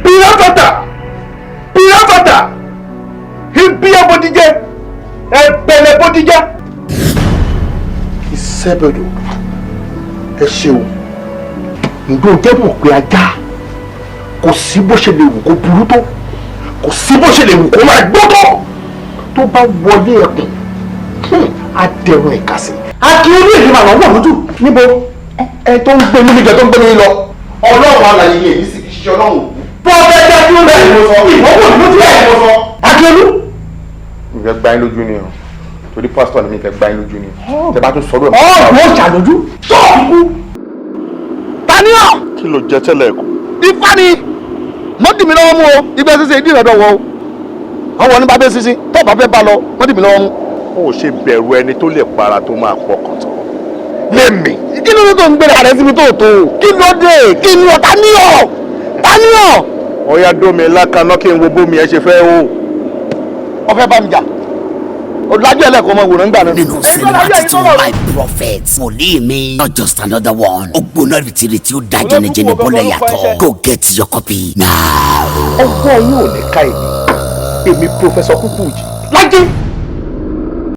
Pìràfàtà, pìràfàtà, ibi abodijẹ, ẹbẹlẹ bodijẹ. Ìṣẹ́bẹ̀dọ̀, ẹ ṣeun. Ǹjẹ́ o jẹ́ mọ̀ pé ajá, kò sí bó ṣe lè wù kó burú tó, kò sí bó ṣe lè wù kó máa gbó tó, tó bá wọlé ẹkùn, á dẹrùn ìkàsí. Akínyẹlú, èyí máa lọ wọ̀ lójú níbo ẹ tó ń gbé mi níjọ, tó ń gbé mi lọ. Ọlọ́run alàyè ni èyí sì kì í ṣe ọlọ́run òkú. Prọfẹ̀tì Akínyẹlú, bẹ́ẹ̀ ni mo sọ. Ìwọ́n wò lójú ẹ̀ ni mo sọ. Akínyẹlú. Mi fẹ́ gbá yín lójú ni o, torí pásítọ̀ ni, mi fẹ́ gbá yín lójú ni. Tẹ bá tún sọ̀rọ̀ ẹ̀. Ọ̀rọ̀ ó ṣàlójú tó kú. Tani ọ̀? Kí ló jẹ tẹ́lẹ̀ kù? Ifá ni mọ́ dì mí lọ́wọ́ mú o. Ibẹ̀ ṣíṣe ìdí ìrọ̀dọ̀ wọ o. Àwọn ní bàbá ṣíṣe tó bá fẹ́ bá lọ, mọ́ dì mí lọ́wọ́ mú. Ó ṣe bẹ̀rù ẹni tó lè para tó máa pọkàn tán lémi. Kí ló dé tó ń gbéra rẹ síbi tó tó? Kí ló dé? Kí ni ọ? Tani ọ̀? Tani ọ̀? Ọ̀yá, dómi lákaná kí n wo bómi ẹ ṣe fẹ́ o. Ọfẹ bá mi jà, ọ̀làjú ẹlẹ́kọ̀ọ́ ọmọ ìwòran gbà náà. Nínú sinimá titun, My Prophet, Wòlíì Mi, not just another one. Ó gbóná rìtìrìtì, ó da jẹnijẹni bọ́lẹ̀ yàtọ̀. Go get your copy now. Ọwọ́ yín ò ní ká èmi, Professor Kúkújì. Lájẹ́.